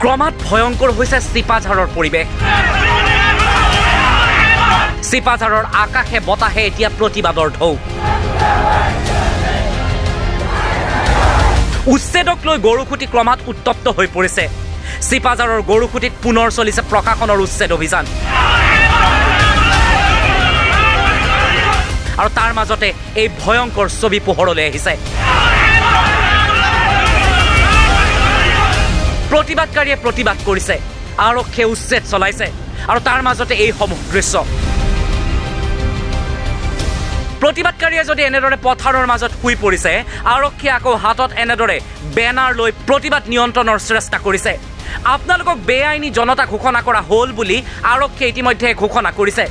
ক্ৰমাৎ ভয়ংকৰ হৈছে চিপাঝাৰৰ পৰিৱেশ। চিপাঝাৰৰ আকাশে বতাহে এতিয়া প্ৰতিবাদৰ ঢৌ। উচ্ছেদক লৈ গৰুখুঁটি ক্ৰমাৎ উত্তপ্ত হৈ পৰিছে। চিপাঝাৰৰ গৰুখুঁটিত পুনৰ চলিছে প্ৰশাসনৰ উচ্ছেদ অভিযান। আৰু তাৰ মাজতে এই ভয়ংকৰ ছবি পোহৰলৈ আহিছে। প্ৰতিবাদকাৰীয়ে প্ৰতিবাদ কৰিছে, আৰক্ষীয়ে উচ্ছেদ চলাইছে আৰু তাৰ মাজতে এইসমূহ দৃশ্য। প্ৰতিবাদকাৰীয়ে যদি এনেদৰে পথাৰৰ মাজত শুই পৰিছে, আৰক্ষীয়ে আকৌ হাতত এনেদৰে বেনাৰ লৈ প্ৰতিবাদ নিয়ন্ত্ৰণৰ চেষ্টা কৰিছে। আপোনালোকক বেআইনী জনতা ঘোষণা কৰা হ'ল বুলি আৰক্ষীয়ে ইতিমধ্যে ঘোষণা কৰিছে।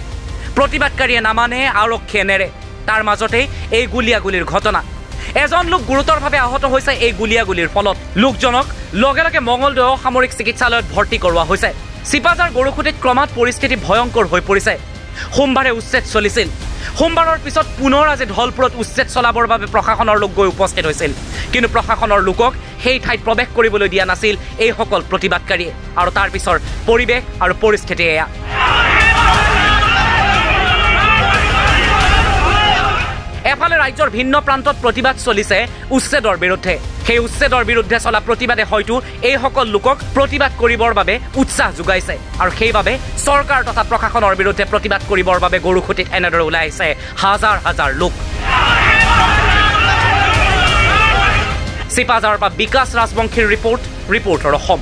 প্ৰতিবাদকাৰীয়ে নামানে, আৰক্ষীয়ে নেৰে। তাৰ মাজতেই এই গুলীয়াগুলীৰ ঘটনা। এজন লোক গুৰুতৰভাৱে আহত হৈছে এই গুলীয়াগুলীৰ ফলত। লোকজনক লগে লগে মঙলদৈ অসামৰিক চিকিৎসালয়ত ভৰ্তি কৰোৱা হৈছে। চিপাঝাৰ গৰুখুঁটিত ক্ৰমাৎ পৰিস্থিতি ভয়ংকৰ হৈ পৰিছে। সোমবাৰে উচ্ছেদ চলিছিল। সোমবাৰৰ পিছত পুনৰ আজি ধলপুৰত উচ্ছেদ চলাবৰ বাবে প্ৰশাসনৰ লোক গৈ উপস্থিত হৈছিল। কিন্তু প্ৰশাসনৰ লোকক সেই ঠাইত প্ৰৱেশ কৰিবলৈ দিয়া নাছিল এইসকল প্ৰতিবাদকাৰীয়ে। আৰু তাৰ পিছৰ পৰিৱেশ আৰু পৰিস্থিতি এয়া। এফালে ৰাজ্যৰ ভিন্ন প্ৰান্তত প্ৰতিবাদ চলিছে উচ্ছেদৰ বিৰুদ্ধে। সেই উচ্ছেদৰ বিৰুদ্ধে চলা প্ৰতিবাদে হয়তো এইসকল লোকক প্ৰতিবাদ কৰিবৰ বাবে উৎসাহ যোগাইছে আৰু সেইবাবে চৰকাৰ তথা প্ৰশাসনৰ বিৰুদ্ধে প্ৰতিবাদ কৰিবৰ বাবে গৰুখুঁটিত এনেদৰে ওলাই আহিছে হাজাৰ হাজাৰ লোক। চিপাঝাৰৰ পৰা বিকাশ ৰাজবংশীৰ ৰিপৰ্ট, ৰিপৰ্টাৰ অসম।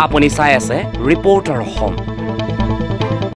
আপুনি চাই আছে ৰিপৰ্টাৰ অসম।